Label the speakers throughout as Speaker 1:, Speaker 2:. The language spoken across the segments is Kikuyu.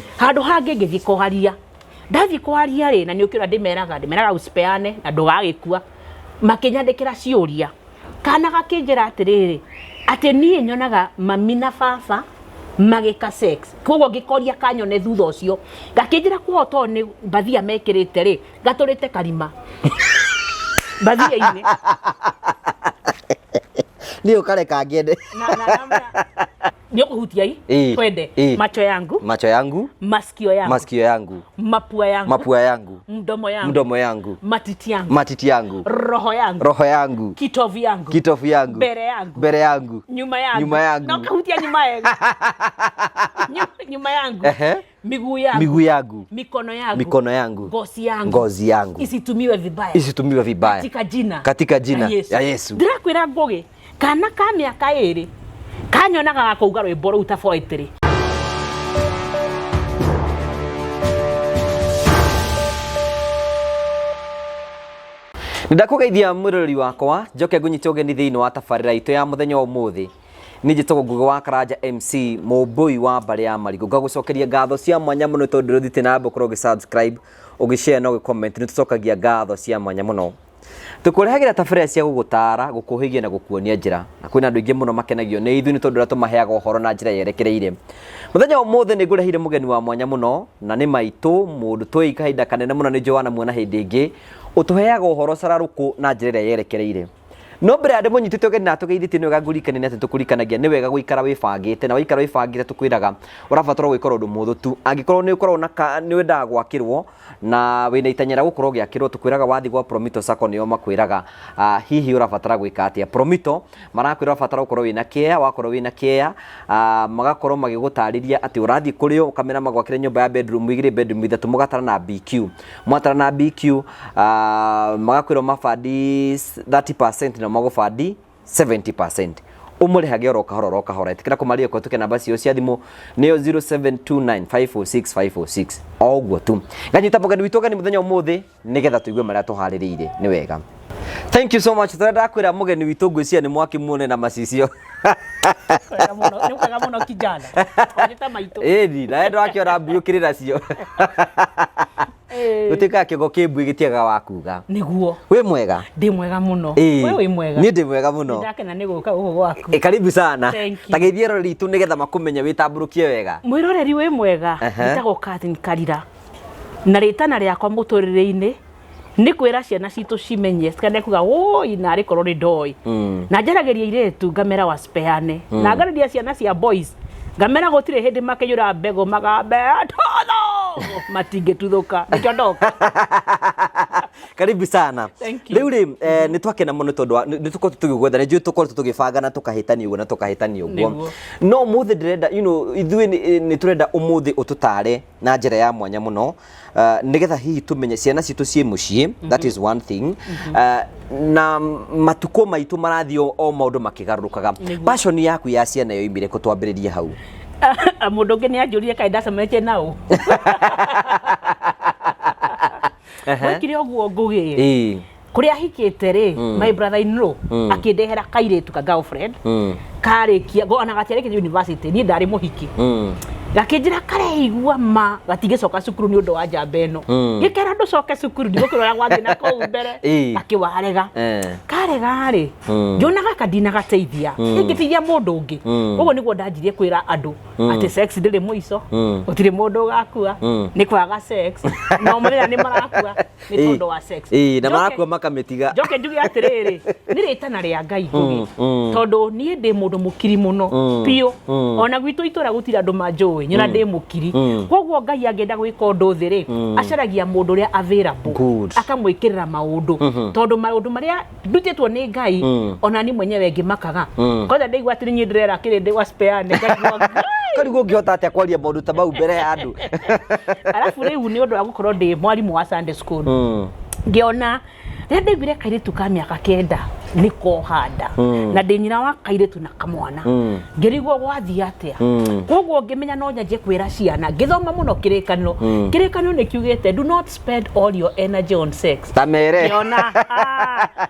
Speaker 1: Handũ hangĩ ngĩthiĩ kwaria, ndathiĩ kwaria rĩ, na nĩ ũkĩũra ndĩmeraga, ndĩmeraga usipeane na ndũgagĩkua, makĩnyandĩkĩra ciũria, kana gakĩnjĩra atĩrĩrĩ, atĩ niĩ nyonaga mami na baba magĩka sex, koguo ngĩkoria kanyone thutha ũcio, gakĩnjĩra kwao tondũ nĩ mbathia mekĩrĩte rĩ, gatũrĩte karima mbathia-inĩ.
Speaker 2: Niĩ ũkareka ngende.
Speaker 1: Nĩ ũkũhutia i
Speaker 2: Ĩĩ,
Speaker 1: twende
Speaker 2: ĩĩ.
Speaker 1: macho yangu,
Speaker 2: Macho yangu,
Speaker 1: masikio yangu,
Speaker 2: masikio yangu,
Speaker 1: mapua yangu,
Speaker 2: mapua yangu,
Speaker 1: mdomo yangu,
Speaker 2: mdomo yangu,
Speaker 1: matiti yangu,
Speaker 2: matiti yangu,
Speaker 1: roho yangu,
Speaker 2: roho yangu,
Speaker 1: kitovu yangu,
Speaker 2: kitovu yangu,
Speaker 1: mbere yangu,
Speaker 2: mbere yangu,
Speaker 1: nyuma yangu,
Speaker 2: nyuma yangu.
Speaker 1: Na ũkahutia nyuma wega. Nyuma yangu,
Speaker 2: Ehe.
Speaker 1: miguu yangu,
Speaker 2: miguu yangu,
Speaker 1: mikono yangu,
Speaker 2: mikono yangu,
Speaker 1: ngozi yangu,
Speaker 2: ngozi yangu
Speaker 1: isitumiwe vibaya,
Speaker 2: isitumiwe vibaya
Speaker 1: katika jina,
Speaker 2: katika jina
Speaker 1: la Yesu,
Speaker 2: ya Yesu.
Speaker 1: Ndĩrakwĩra Ngũgĩ, kana ka mĩaka 2 kanyonaga gakauga rwĩmbo rũu ta poetry.
Speaker 2: Nĩndakũgeithia mwĩroreri wakwa, njoke ngũnyite ũgeni thĩinĩ wa tabarĩra itũ ya mũthenya wa ũmũthĩ. Niĩ njĩtagwo Ngũgĩ wa Karanja MC, mũmbũi wa mbarĩ ya Marigũ. Ngagũcokeria ngatho cia mwanya mũno tondũ ndũrĩ ũthiĩte na mbere gũkorwo ũgĩ subscribe, ũgĩ share na ũgĩ comment. Nĩ tũcokagia ngatho cia mwanya mũno. Tũkũrehagĩra tabarĩra cia gũgũtaara, gũkũhĩgia na gũkuonia njĩra. Na kwĩna andũ aingĩ mũno makenagio nĩ ithuĩ nĩ tondũ ũrĩa tũmaheaga ũhoro na njĩra yerekereire. Mũthenya wa ũmũthĩ nĩ ngũreheire mũgeni wa mwanya mũno, na nĩ maitũ, mũndũ tũĩ kahinda kanene mũno nĩ njũĩ wanamuona hĩndĩ ĩngĩ, ũtũheaga ũhoro cararũkũ na njĩra ĩrĩa yerekereire. No mbere ya ndĩmũnyitĩte ũgeni na atũgeithĩtie nĩ wega ngũririkanie nĩ atĩ tũkũririkanagia nĩ wega gũikara wĩbangĩte, na waikara wĩbangĩte tũkwĩraga ũrabatara gwĩka ũndũ mũhũthũ tu. Angĩkorwo nĩ ũkoragwo na ka, nĩ wendaga gwakĩrwo na wĩna itanya rĩa gũkorwo ũgĩakĩrwo, tũkwĩraga wathiĩ gwa Promito Sacco nĩo makwĩraga hihi ũrabatara gwĩka atĩa. Promito marakwĩra ũrabatara gũkorwo wĩna kĩea, wakorwo wĩna kĩea magakorwo magĩgũtarĩria atĩ ũrathiĩ kũrĩ o ũkamera magwakĩre nyũmba ya bedroom 2, bedroom 3, mũgatara na BQ. Mwatara na BQ magakwĩra ũmabandi 30% na magũbandi 70%. Ũmũrĩhage oro kahora oro kahora. Ĩtĩkĩra kũmaria ũkĩhĩtũkĩra namba ciao cia thimũ nĩyo 0729546546. O ũguo tu. Nganyita mũgeni witũ ũgeni mũthenya ũmũthĩ nĩgetha tũigue marĩa tũharĩrĩirie. Nĩ wega. Thank you so much. Tũrenda ndakwĩra mũgeni witũ ngwĩciria nĩ mwakĩmuone na macicio.
Speaker 1: Wega mũno, nĩ wega mũno kijana. Wanyita maitũ.
Speaker 2: Ĩni, nawe ndwakĩona mbui ũkĩrĩ nacio. Gũtuĩkaga kĩongo kĩ mbui gĩtiagaga wa kuga.
Speaker 1: Nĩguo.
Speaker 2: Wĩ mwega?
Speaker 1: Ndĩ mwega mũno.
Speaker 2: Ĩĩ.
Speaker 1: We wĩ mwega?
Speaker 2: Niĩ ndĩ mwega mũno.
Speaker 1: Nĩndakena nĩ gũka gũkũ gwaku.
Speaker 2: Ĩ, karibu sana.
Speaker 1: Thank you.
Speaker 2: Ta geithia eroreri itũ nĩgetha makũmenye wĩtambũrũkie wega.
Speaker 1: Mwĩroreri wĩ mwega? Njĩtagwo Catherine Karira. Na rĩtana rĩakwa mũtũrĩre-inĩ nĩ kwĩra ciana citũ cimenye citikanae kuga woi narĩ korwo nĩ ndoĩ. Na njaragĩria airĩtu ngamera wasipeane. Na ngarĩria ciana cia boys ngamera gũtirĩ hĩndĩ makĩiyũra mbegũ magambea tutho matingĩtuthũka. Nĩkĩo ndoka.
Speaker 2: Karibu sana.
Speaker 1: Thank you.
Speaker 2: Rĩu rĩ, nĩ twakena mũno tondũ wa- nĩ tũkoretwo tũgĩgwetha, nĩ njũĩ tũkoretwo tũgĩbanga na tũkahĩtania ũguo na tũkahĩtania ũguo.
Speaker 1: Nĩguo.
Speaker 2: No ũmũthĩ ndĩrenda, you know, ithuĩ nĩ tũrenda ũmũthĩ ũtũtare na njĩra ya mwanya mũno, nĩgetha hihi tũmenye ciana citũ ciĩ mũciĩ, that is one thing. Na matukũ maitũ marathiĩ o maũndũ makĩgarũrũkaga.
Speaker 1: Nĩguo.
Speaker 2: Passion yaku ya ciana yoimire kũ? Twambĩrĩrie hau.
Speaker 1: Mũndũ ũngĩ nĩ anjũrire kaĩ ndacemanĩtie na ũ. Gwekire ũguo Ngũgĩ. Kũrĩa ahikĩte rĩ, my brother in law akĩndehera kairĩtu ka girlfriend karĩkia, ona gatiarĩkĩtie university, niĩ ndarĩ mũhiki. Gakĩnjĩra kareigua ma gatingĩcoka cukuru nĩ ũndũ wa njamba ĩno. Ngĩkera ndũcoke cukuru, ndigũkĩrora gwathiĩ na kũu mbere. Gakĩwarega. Karega rĩ, ngĩona gaka ndinagateithia, ingĩteithia mũndũ ũngĩ. Ũguo nĩguo ndanjirie kwĩra andũ atĩ sex ndĩrĩ mũico, gũtirĩ mũndũ ũgakua nĩ kwaga sex, na o mũthenya nĩ marakua nĩ tondũ wa sex.
Speaker 2: Na marakua makamĩtiga.
Speaker 1: Njoke njuge atĩrĩrĩ, nĩ rĩtana rĩa Ngai Ngũgĩ, tondũ niĩ ndĩ mũndũ mũkiri mũno biũ. Ona gwitũ itũra gũtirĩ andũ manjũĩ, nyona ndĩ mũkiri. Koguo Ngai angĩenda gwĩka ũndũ thĩ rĩ, acaragia mũndũ ũrĩa available, akamwĩkĩrĩra maũndũ, tondũ maũndũ marĩa ndutĩtwo nĩ Ngai, ona niĩ mwenyewe ngĩmakaga. Kwanza ndaigua atĩ niĩ ndĩrera kĩrĩndĩ wasipeane, ngaigua Ngai.
Speaker 2: Karigwo ũngĩhota atĩa kwaria maũndũ ta mau mbere ya andũ?
Speaker 1: Arabu rĩu nĩ ũndũ wa gũkorwo ndĩ mwarimũ wa Sunday school, ngĩona rĩrĩa ndaiguire kairĩtu ka mĩaka 9 Nĩ kohanda na ndĩ nyina wa kairĩtu na kamwana, ngĩrigwo gwathiĩ atĩa. Koguo ngĩmenya no nyanjie kwĩra ciana, ngĩthoma mũno Kĩrĩkanĩro. Kĩrĩkanĩro nĩ kiugĩte, "Do not spend all your energy on sex."
Speaker 2: Tamere.
Speaker 1: Ngĩona,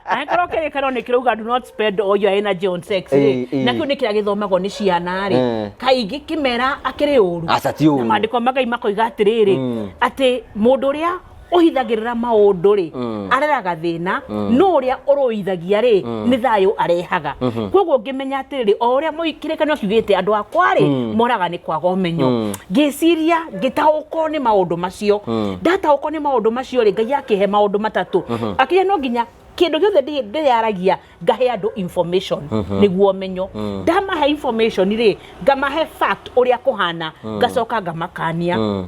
Speaker 1: angĩkorwo Kĩrĩkanĩro nĩ kĩrauga, "Do not spend all your energy on sex" rĩ, na kĩu nĩ kĩrĩa gĩthomagwo nĩ ciana rĩ, kaingĩ kĩmera akĩrĩ ũru.
Speaker 2: Aca, ti ũru.
Speaker 1: Na maandĩko ma Ngai makoiga atĩrĩrĩ, atĩ mũndũ ũrĩa ũhithagĩrĩra maũndũ rĩ, areraga thĩna, no ũrĩa ũrũithagia rĩ, nĩ thayũ arehaga. Koguo ngĩmenya atĩrĩrĩ, o ũrĩa Kĩrĩkanĩro kiugĩte, andũ akwa rĩ, moraga nĩ kwaga ũmenyo. Ngĩciria, ngĩtaũkwo nĩ maũndũ macio. Ndataũkwo nĩ maũndũ macio rĩ, Ngai akĩhe maũndũ matatũ, akĩhe no nginya kĩndũ gĩothe ndĩyaragia ngahe andũ information nĩguo ũmenyo. Ndamahe information rĩ, ngamahe fact ũrĩa kũhana, ngacoka ngamakania.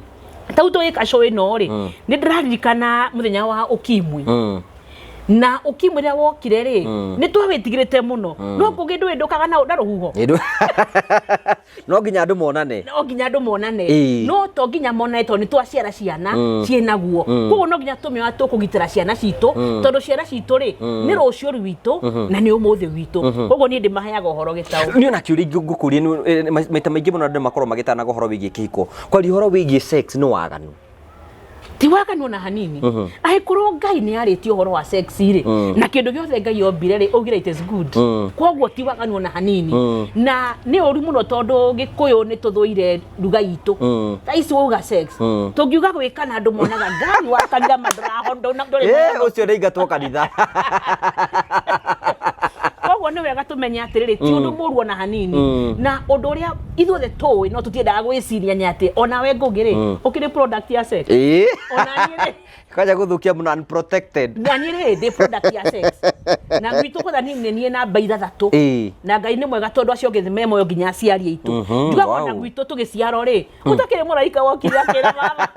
Speaker 1: Tau tũgĩka show ĩno rĩ, nĩ ndĩraririkana mũthenya wa UKIMWI, na UKIMWI rĩrĩa wokire rĩ, nĩ twawĩtigĩrĩte mũno, no kũngĩ ndũĩ ndũkaga na rũhuho.
Speaker 2: No nginya andũ monane.
Speaker 1: No nginya andũ monane. No to nginya monane, tondũ nĩ twaciara ciana ciĩnaguo. Koguo no nginya tũmĩoya tũkũgitĩra ciana citũ, tondũ ciana citũ rĩ, nĩ rũciũ rwitũ na nĩ ũmũthĩ witũ. Koguo niĩ ndĩmaheaga ũhoro gĩtaũ.
Speaker 2: Niĩ ona kĩũria ingĩ ngũkũria maita maingĩ mũno andũ makorwo magĩtanaga ũhoro wĩgiĩ kĩhiko, kwaria ũhoro wĩgiĩ sex nĩ waganu?
Speaker 1: Ti waganu ona hanini. Angĩkorwo Ngai nĩ arĩtie ũhoro wa sex rĩ, na kĩndũ gĩothe Ngai ombire rĩ, augire it is good. Koguo ti waganu ona hanini. Na nĩ ũru mũno, tondũ Gĩkũyũ nĩ tũthũire ruga itũ. Thaa ici wauga sex, tũngiuga gwĩka na andũ monaga Ngai wa kanitha mandũraho ndũrĩ.
Speaker 2: Ũcio nĩ ingatwo kanitha.
Speaker 1: Koguo nĩ wega tũmenye atĩrĩrĩ, ti ũndũ mũru ona hanini. Na ũndũ ũrĩa ithuothe tũĩ no tũtiendaga gwĩciria nĩ atĩ onawe Ngũgĩ rĩ, ũkĩrĩ product ya sex. Ona niĩ rĩ,
Speaker 2: Kwanja gũthũkia mũno unprotected.
Speaker 1: Na niĩ rĩ, ndĩ product ya sex. Na gwitũ kwanza niĩ nĩ niĩ namba 6. Na Ngai nĩ mwega, tondũ acio angĩ me muoyo nginya aciari aitũ. Njugaga ona gwitũ tũgĩciarwo rĩ, gũtakĩrĩ mũraika wokire akĩra mama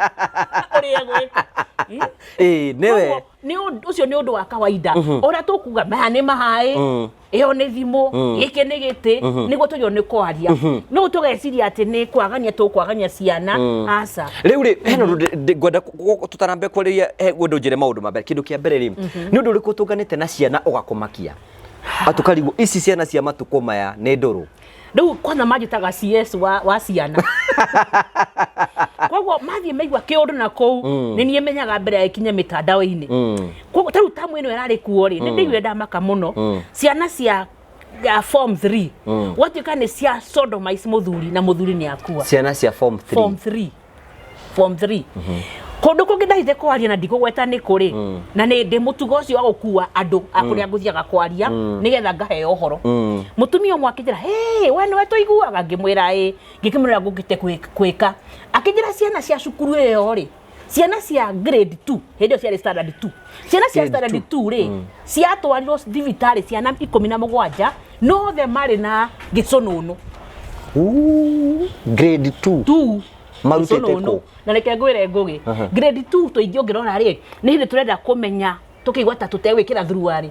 Speaker 1: ũrĩa egwĩka.
Speaker 2: Nĩwe.
Speaker 1: Koguo, nĩ ũcio nĩ ũndũ wa kawaida. Ũrĩa tũkuga maya nĩ mahaĩ, ĩyo nĩ thimũ, gĩkĩ nĩ gĩtĩ, nĩguo tũgĩo nĩ kwaria. No tũgeciria atĩ nĩ kwagania tũkwagania ciana, aca.
Speaker 2: Rĩu rĩ, hena ũndũ ngwenda tũtanambe kwarĩria, ngwenda ũnjĩre maũndũ ma mbere. Kĩndũ kĩa mbere rĩ, nĩ ũndũ ũrĩkũ ũtũnganĩte na ciana ũgakũmakia, atũkarigwo ici ciana cia matukũ maya nĩ ndũrũ?
Speaker 1: Rĩu kwanza manjĩtaga CS wa ciana. Koguo mathiĩ maigua kĩũndũ na kũu, nĩ niĩ menyaga mbere ya ĩkinye mĩtandao-inĩ. Koguo tarĩu tamu ĩno ĩrarĩ kuo rĩ, nĩ ndĩiguire ndamaka mũno. Ciana cia ya form 3 gwatuĩka nĩ cia sodomize mũthuri, na mũthuri nĩ akua.
Speaker 2: Ciana cia form 3?
Speaker 1: Form 3, form 3. Kũndũ kũngĩ ndathire kwaria na ndikũgweta nĩ kũrĩ, na nĩ ndĩ mũtugo ũcio wa gũkua andũ a kũrĩa ngũthiaga kwaria nĩgetha ngaheo ũhoro. Mũtumia ũmwe akĩnjĩra, "Hey, we nĩwe tũiguaga?" Ngĩmwĩra ĩ. Ngĩkĩmwĩra ngũkĩte gwĩka. Akĩnjĩra ciana cia cukuru ĩyo rĩ, ciana cia grade 2, hĩndĩ ĩyo ciarĩ standard 2, ciana cia
Speaker 2: Grade
Speaker 1: standard 2 rĩ, ciatwarirwo thibitarĩ ciana 17, no othe marĩ na gĩcũnũnũ.
Speaker 2: Ooh, grade 2?
Speaker 1: 2.
Speaker 2: Marutĩte
Speaker 1: Gĩcũnũnũ.
Speaker 2: kũ?
Speaker 1: Na reke ngwĩre Ngũgĩ, grade 2 tũingĩ ũngĩrora rĩ, nĩ hĩndĩ tũrenda kũmenya tũkĩigua ta tũtegwĩkĩra thuruarĩ.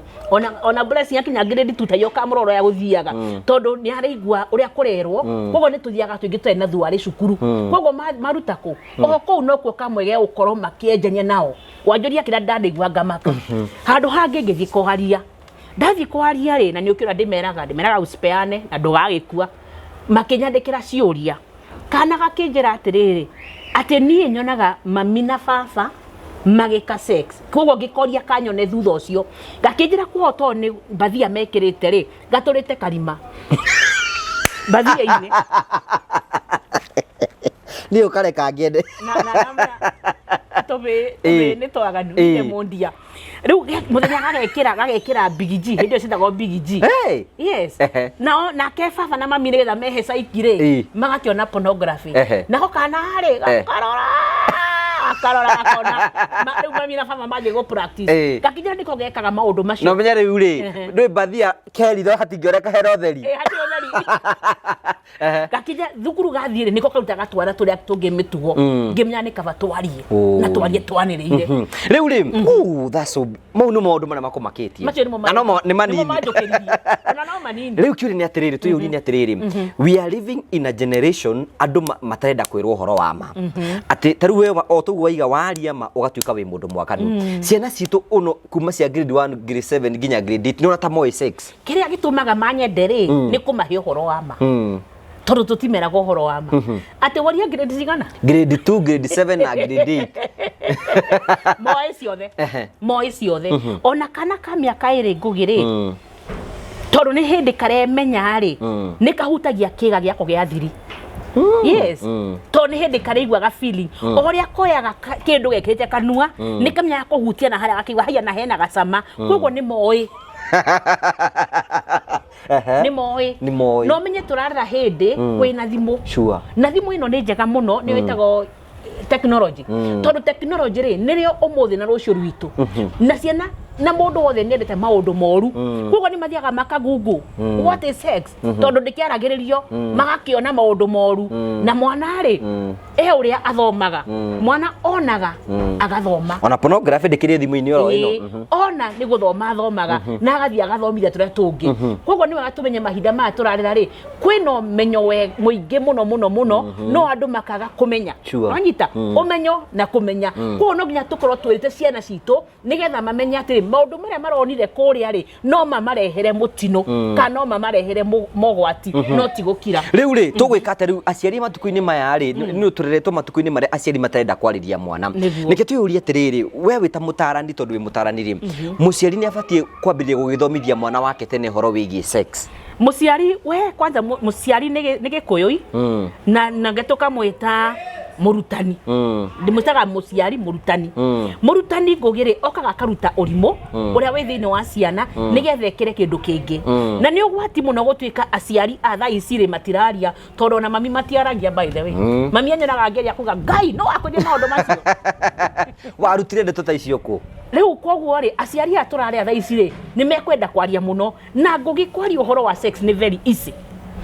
Speaker 1: Ona Blessing akinya grade 2 ta kamũroro ya gũthiaga, tondũ nĩ araigua ũrĩa kũrerwo. Koguo nĩ tũthiaga tũingĩ tũtarĩ na thuruarĩ cukuru. Koguo maruta kũ oho kũu nokuo kamwe ge gũkorwo makĩenjania nao. Wanjũria kĩrĩa ndanĩigua ngamaka handũ hangĩ ngĩthiĩ kwaria. Ndathiĩ kwaria rĩ, na nĩ ũkĩra ndĩmeraga usipeane na ndũgagĩkua. Makĩnyandĩkĩra ciũria. Kana gakĩnjĩra atĩrĩrĩ, atĩ niĩ nyonaga mami na baba magĩka sex. Koguo ngĩkoria kanyone thutha ũcio, gakĩnjĩra kwao tondũ nĩ mbathia mekĩrĩte rĩ, gatũrĩte karima mbathia-inĩ.
Speaker 2: Niĩ ũkareka ngende.
Speaker 1: Na tũbĩ tũbĩ nĩ twaganu nĩ mũndia. Rĩu mũthenya gagekĩra Big G, hĩndĩ ĩyo ciĩtagwo Big G.
Speaker 2: Hey!
Speaker 1: Yes. Nao nake baba na mami nĩgetha mehe caiki rĩ, magakĩona pornography. Nako kana rĩ, gakarora gakarora gakona rĩu mami na baba manjie gũ practice. Gakinya nĩko gekaga maũndũ macio.
Speaker 2: No menya rĩu rĩ, ndũĩ mbathia keritho hatingĩoneka hena ũtheri.
Speaker 1: Ĩ, hatirĩ ũtheri. Gakinya thukuru gathiĩ rĩ, nĩko karutaga twana tũrĩa tũngĩ mĩtugo. Ngĩmenya nĩ kaba twarie na twarie twanĩrĩire.
Speaker 2: Rĩu rĩ, ooh, that's so, mau nĩ maũndũ marĩa makũmakĩtie.
Speaker 1: Macio nĩmo
Speaker 2: Na no nĩ manini.
Speaker 1: Nĩmo manjũkĩririe, ona no manini.
Speaker 2: Rĩu kĩũria nĩ atĩrĩrĩ, twĩyũrie nĩ atĩrĩrĩ, we are living in a generation andũ matarenda kwĩrwo ũhoro wa ma, atĩ ta rĩu we o toguo. Toguo waiga waria ma ũgatuĩka wĩ mũndũ mwaganu. Ciana citũ ũno kuma cia grade 1, grade 7 nginya grade 8 nĩũrona ta moĩ sex?
Speaker 1: Kĩrĩa gĩtũmaga manyende rĩ, nĩ kũmahe ũhoro wa ma, tondũ tũtimeraga ũhoro wa ma. Atĩ woria grade cigana?
Speaker 2: Grade 2, grade 7 na grade 8.
Speaker 1: Moĩ ciothe. Moĩ ciothe, ona kana ka mĩaka 2, Ngũgĩ rĩ, tondũ nĩ hĩndĩ karemenya rĩ, nĩ kahutagia kĩga gĩako gĩa thiri. Yes, tondũ nĩ hĩndĩ karaiguaga feeling o ũrĩa koyaga kĩndũ gekĩrĩte kanua, nĩ kamenyaga kũhutia na harĩa gakĩigua haiya na hena gacama. Koguo nĩ moĩ, nĩ moĩ.
Speaker 2: Nĩ moĩ.
Speaker 1: No menye tũrarera hĩndĩ kwĩna thimũ. Na thimũ ĩno nĩ njega mũno, nĩyo ĩtagwo technology, tondũ technology rĩ, nĩrĩo ũmũthĩ na rũciũ rwitũ, na ciana na mũndũ wothe nĩ endete maũndũ moru. Koguo nĩ mathiaga makagungu "What is sex?" tondũ ndĩkĩaragĩrĩrio, magakĩona maũndũ moru. Na mwana rĩ, e ũrĩa athomaga, mwana onaga agathoma.
Speaker 2: Ona pornography ndĩkĩrĩ thimũ-inĩ oro ĩno.
Speaker 1: Ĩĩ, ona nĩ gũthoma athomaga na agathiĩ agathomithia tũrĩa tũngĩ. Koguo nĩ wega tũmenye mahinda maya tũrarera rĩ, kwĩna ũmenyo mũingĩ mũno mũno mũno, no andũ makaga kũmenya. Wanyita ũmenyo na kũmenya. Koguo no nginya tũkorwo twĩrĩte ciana citũ nĩgetha mamenye atĩrĩ, maũndũ marĩa maronire kũrĩa rĩ, no mamarehere mũtino kana no mamarehere mogwati, no ti gũkira.
Speaker 2: Rĩu rĩ, tũgwĩka atĩa rĩu aciari matukũ-inĩ maya rĩ? Nĩ tũreretwo matukũ-inĩ marĩa aciari matarenda kwarĩria mwana. Nĩkĩo twĩyũrie atĩrĩrĩ, we wĩ ta mũtarani, tondũ wĩ mũtarani rĩ, mũciari nĩ abatiĩ kwambĩrĩria gũgĩthomithia mwana wake tene ũhoro wĩgiĩ sex?
Speaker 1: Mũciari we kwanza, mũciari nĩ gĩkũyũ na tũkamwĩta mũrutani. Ndĩmwĩtaga mũciari mũrutani. Mũrutani, Ngũgĩ rĩ, okaga akaruta ũrimũ ũrĩa wĩ thĩinĩ wa ciana nĩgetha ĩkĩre kĩndũ kĩngĩ. Na nĩ ũgwati mũno gũtuĩka aciari a thaa ici rĩ matiraria, tondũ ona mami matiaragia. By the way, mami anyonaga ngĩaria kuga, "Ngai no akũrie maũndũ macio."
Speaker 2: Warutire ndeto ta icio kũ?
Speaker 1: Rĩu koguo rĩ, aciari aya tũrarĩa thaa ici rĩ, nĩ mekwenda kwaria mũno. Na Ngũgĩ, kwaria ũhoro wa sex nĩ very easy.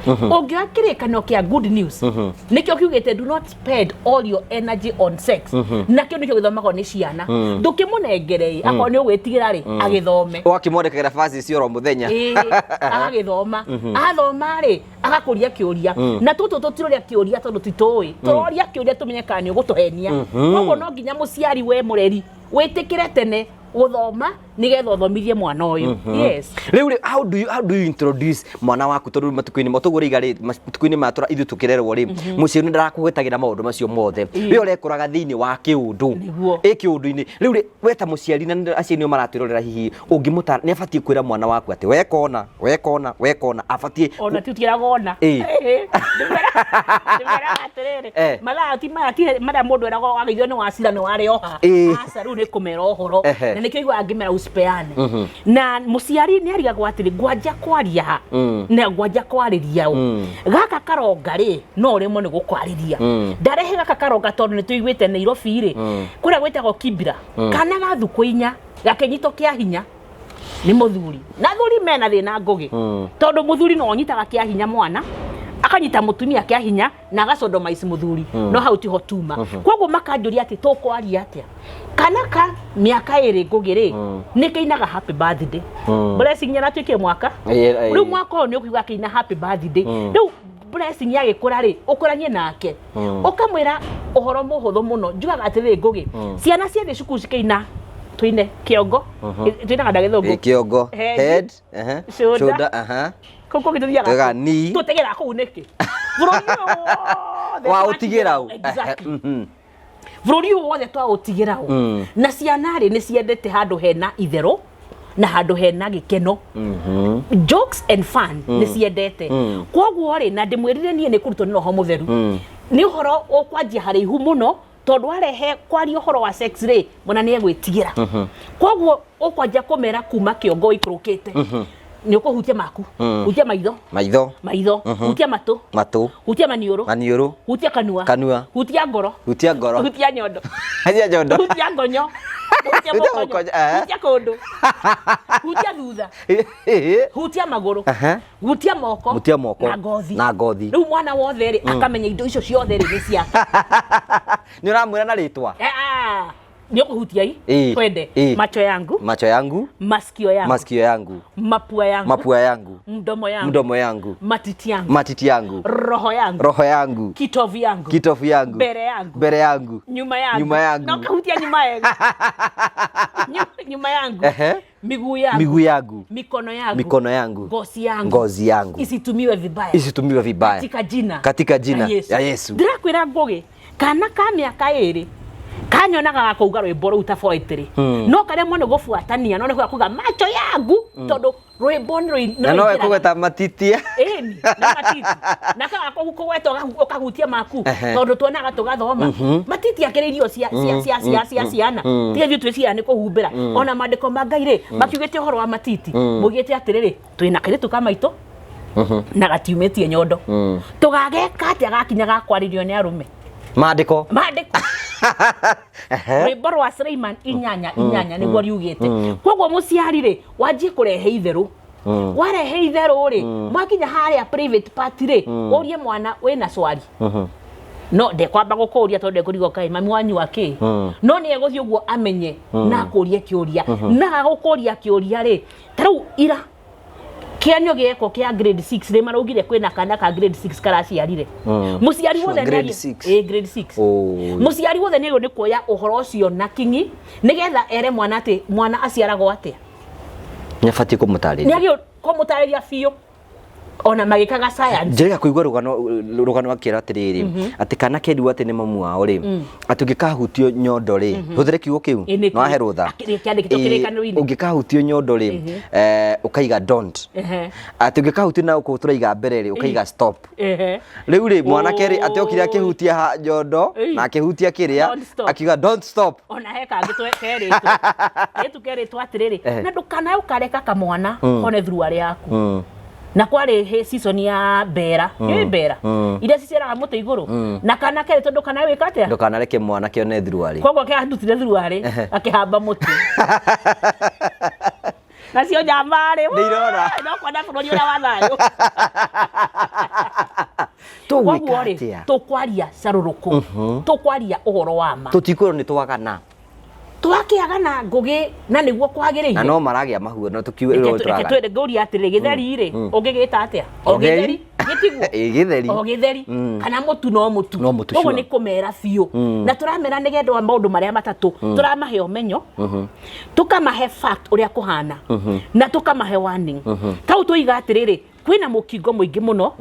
Speaker 1: Ũngĩoya kĩrĩkanĩro kĩa Good News, nĩkĩo kiugĩte, "Do not spend all your energy on sex." Nakĩo nĩkĩo gĩthomagwo nĩ ciana. Ndũkĩmũnengere ĩ, akorwo nĩ ũgwĩtigĩra rĩ, agĩthome.
Speaker 2: Ũgakĩmwandĩkagĩra verses icio oro mũthenya.
Speaker 1: Ĩĩ, agagĩthoma. Athoma rĩ, agakũria kĩũria, na tũtũ tũtirũria kĩũria tondũ titũĩ, tũroria kĩũria tũmenye kana nĩ ũgũtũhenia. Koguo no nginya mũciari, we mũreri, wĩtĩkĩre tene gũthoma nĩgetha ũthomithie mwana ũyũ. Yes.
Speaker 2: Rĩu rĩ, how do you introduce mwana waku? Tondũ matukũ-inĩ ma tũguo rĩiga rĩ, matukũ-inĩ maya ithuĩ tũkĩrerwo rĩ, mũciari nĩ ndarakũgwetagĩra maũndũ macio mothe, we ũrekoraga thĩinĩ wa kĩũndũ. Ĩ kĩũndũ-inĩ rĩu rĩ, we ta mũciari, na aciari nĩo maratwĩrorera, hihi ũngĩmũtara nĩ abatiĩ kwĩra mwana waku atĩ wekona, wekona, wekona, abatiĩ
Speaker 1: Ona tutiraga ona. Ndĩmeraga atĩrĩrĩ, mathaa ti maya, ti marĩa mũndũ eragwo wageithio nĩ wacira nĩ warĩoha. Aca, rĩu nĩ kũmera ũhoro. Na nĩkĩo iguaga ngĩmera usipeane. Na mũciari nĩ arigagwo atĩrĩ, ngwanja kwaria ha na ngwanja kwarĩria ũ? Gaka karonga rĩ, no ũremwo nĩ gũkwarĩria. Ndarehe gaka karonga tondũ nĩ tũiguĩte Nairobi rĩ, kũrĩa gwĩtagwo Kibra, kana ga thukũ 4 gakĩnyitwo kĩa hinya nĩ mũthuri. Na athuri mena thĩna, Ngũgĩ, tondũ mũthuri no anyitaga kĩa hinya mwana, akanyita mũtumia kĩa hinya na agacondomaici mũthuri. No hau tiho tuma. Koguo makanjũria atĩ tũkwaria atĩa kana ka mĩaka 2, Ngũgĩ rĩ, nĩ kĩinaga happy birthday. Blessing nĩ mwaka. Rĩu mwaka ũyũ nĩ ũkiuga akĩina happy birthday. Rĩu Blessing agĩkũra rĩ, ũkũranie nake ũkamwĩra ũhoro mũhũthũ mũno. Njugaga atĩrĩrĩ, Ngũgĩ, ciana ciathiĩ cukuru cikĩina, tũine kĩongo, tũinaga na Gĩthũngũ.
Speaker 2: Kĩongo.
Speaker 1: Head,
Speaker 2: head,
Speaker 1: shoulder,
Speaker 2: shoulder, aha.
Speaker 1: Kũu kũngĩ tũthiaga
Speaker 2: Tugaga knee.
Speaker 1: Tũtegera kũu nĩkĩ? Bũrũri ũyũ wothe
Speaker 2: Wa ũtigĩra ũ?
Speaker 1: Exactly. Bũrũri ũyũ wothe twaũtigĩra ũ? Na ciana rĩ, nĩ ciendete handũ hena itherũ na handũ hena gĩkeno, jokes and fun nĩ ciendete. Koguo rĩ, na ndĩmwĩrire niĩ nĩ kũrutwo nĩ Roho Mũtheru, nĩ ũhoro ũkwanjia haraihu mũno, tondũ warehe kwaria ũhoro wa sex rĩ, mwana nĩ egwĩtigĩra. Koguo ũkwanjia kũmera kuma kĩongo ũikũrũkĩte. Nĩ ũkũhutia maku, hutia maitho.
Speaker 2: Maitho.
Speaker 1: Maitho, hutia matũ.
Speaker 2: Matũ.
Speaker 1: Hutia maniũrũ.
Speaker 2: Maniũrũ.
Speaker 1: Hutia kanua.
Speaker 2: Kanua.
Speaker 1: Hutia ngoro.
Speaker 2: Hutia ngoro.
Speaker 1: Hutia nyondo.
Speaker 2: Hutia nyondo.
Speaker 1: Hutia ngonyo, hutia
Speaker 2: Hutia
Speaker 1: mũkonyo.
Speaker 2: mũkonyo.
Speaker 1: Hutia kũndũ, hutia thutha, hutia magũrũ, hutia moko.
Speaker 2: Hutia moko.
Speaker 1: Na ngothi.
Speaker 2: Na ngothi.
Speaker 1: Rĩu mwana wothe rĩ, akamenya indo icio ciothe rĩ, nĩ ciake.
Speaker 2: Nĩ ũramwĩra na rĩtwa?
Speaker 1: Eh, ah. Nĩ ũkũhutia i?
Speaker 2: Ĩĩ.
Speaker 1: Twende.
Speaker 2: Ĩĩ.
Speaker 1: Macho yangu,
Speaker 2: Macho yangu,
Speaker 1: masikio yangu,
Speaker 2: masikio yangu,
Speaker 1: mapua yangu,
Speaker 2: mapua yangu,
Speaker 1: mdomo yangu,
Speaker 2: mdomo yangu,
Speaker 1: matiti yangu,
Speaker 2: matiti yangu,
Speaker 1: roho yangu,
Speaker 2: roho yangu,
Speaker 1: kitovu yangu,
Speaker 2: kitovu yangu,
Speaker 1: mbere yangu,
Speaker 2: mbere yangu,
Speaker 1: nyuma yangu,
Speaker 2: nyuma yangu.
Speaker 1: Na ũkahutia nyuma yangu. Nyuma yangu,
Speaker 2: Ehe.
Speaker 1: miguu yangu,
Speaker 2: miguu yangu,
Speaker 1: mikono yangu,
Speaker 2: mikono yangu,
Speaker 1: ngozi yangu,
Speaker 2: ngozi yangu
Speaker 1: isitumiwe vibaya
Speaker 2: isitumiwe vibaya
Speaker 1: katika jina
Speaker 2: katika jina
Speaker 1: la Yesu.
Speaker 2: ya Yesu.
Speaker 1: Ndĩrakwĩra Ngũgĩ, kana ka mĩaka 2 kanyonaga gakauga rwĩmbo rũu ta poetry, no karemwo nĩ gũbuatania, no nĩ kuga macho yangu, tondũ rwĩmbo nĩ
Speaker 2: Na nowe
Speaker 1: rũingĩraga.
Speaker 2: kũgweta matitia.
Speaker 1: Ĩni na matiti na kaga kũgweta ũkahutia maku, tondũ tuonaga tũgathoma matiti akĩrĩ irio cia ciana, tiga ithuĩ twĩ ciana nĩ kũhumbĩra. Ona maandĩko ma Ngai rĩ, makiugĩte ũhoro wa matiti, maugĩte atĩrĩrĩ, twĩna kairĩtu ka maitũ na gatiumĩtie nyondo, tũgageka atĩa gakinya gakwarĩrio nĩ arũme?
Speaker 2: Maandĩko.
Speaker 1: Maandĩko, rwĩmbo rwa Suleiman 8:8 nĩguo riugĩte. Koguo mũciari rĩ, wanjie kũrehe itherũ. Warehe itherũ rĩ, mwakinya harĩa private party rĩ, ũrie mwana wĩna swali, no ndekwamba gũkũria tondũ ndekũrigwo kaĩ mami wanyu akĩ, no nĩ egũthiĩ ũguo amenye na akũrie kĩũria, na agũkũria kĩũria rĩ, ta rĩu ira kĩanio gĩekwo kĩa grade 6 rĩ, maraugire kwĩna kana ka grade 6 karaciarire. Mũciari wothe
Speaker 2: Grade 6.
Speaker 1: Ĩ, grade 6. Mũciari wothe nĩ nĩ kuoya ũhoro ũcio na kinyi nĩgetha ere mwana atĩ mwana aciaragwo atĩa.
Speaker 2: Nĩ abatiĩ
Speaker 1: Nĩ
Speaker 2: kũmũtarĩria.
Speaker 1: agĩrĩirwo kũmũtarĩria biũ, ona magĩkaga science.
Speaker 2: Njĩrĩga kũigua rũgano akĩra atĩrĩrĩ, atĩ kana kerirwo atĩ nĩ mamu wao rĩ, atĩ ũngĩkahutio nyondo rĩ, hũthĩre kiugo kĩu.
Speaker 1: Ĩ, nĩ
Speaker 2: No ahe rũtha.
Speaker 1: Kĩandĩkĩtwo
Speaker 2: Ĩ,
Speaker 1: kĩrĩkanĩro-inĩ.
Speaker 2: Ũngĩkahutio nyondo rĩ, ũkaiga don't, atĩ ũngĩkahutio na gũkũ tũraiga mbere rĩ, ũkaiga stop. Rĩu rĩ, mwanake rĩ, atĩ okire akĩhutia nyondo na akĩhutia kĩrĩa,
Speaker 1: Don't stop.
Speaker 2: akiuga don't stop.
Speaker 1: Ona he kangĩ kerĩtwo, kairĩtu kerĩtwo atĩrĩrĩ, na ndũkanae ũkareka kamwana kone thuruarĩ yaku, na kwarĩ season ya mbera, nĩũĩ mbera iria ciciaraga mũtĩ igũrũ, na kana kerĩtwo ndũkanae wĩka atĩa?
Speaker 2: Ndũkanareke mwanake one thuruarĩ.
Speaker 1: Koguo kĩandutire thuruarĩ akĩhamba mũtĩ, nacio njamba-rĩ
Speaker 2: Nĩ irora.
Speaker 1: no kuona bũrũri ũrĩa wa thayũ.
Speaker 2: Tũgwĩka
Speaker 1: Koguo rĩ,
Speaker 2: atĩa?
Speaker 1: Tũkwaria carũrũkũ, tũkwaria ũhoro wa ma.
Speaker 2: Tũtikwĩrwo nĩ twagana.
Speaker 1: Twakĩagana, Ngũgĩ, na nĩguo kwagĩrĩire.
Speaker 2: Na no maragĩa mahuo no tũkiuge
Speaker 1: Reke
Speaker 2: nĩ
Speaker 1: reke
Speaker 2: twagana.
Speaker 1: twĩre ngũria atĩrĩ, gĩtheri rĩ, ũngĩgĩta atĩa? O
Speaker 2: Gĩtheri.
Speaker 1: gĩtheri gĩtiguo?
Speaker 2: Ĩ, gĩtheri.
Speaker 1: O gĩtheri kana mũtu no mũtu.
Speaker 2: No mũtu,
Speaker 1: Koguo
Speaker 2: sure.
Speaker 1: nĩ kũmera biũ, na tũramera nĩgetha wa maũndũ marĩa matatũ tũramahe ũmenyo, tũkamahe fact ũrĩa kũhana, na tũkamahe warning. Tau tũiga atĩrĩrĩ, kwĩna mũkingo mũingĩ mũno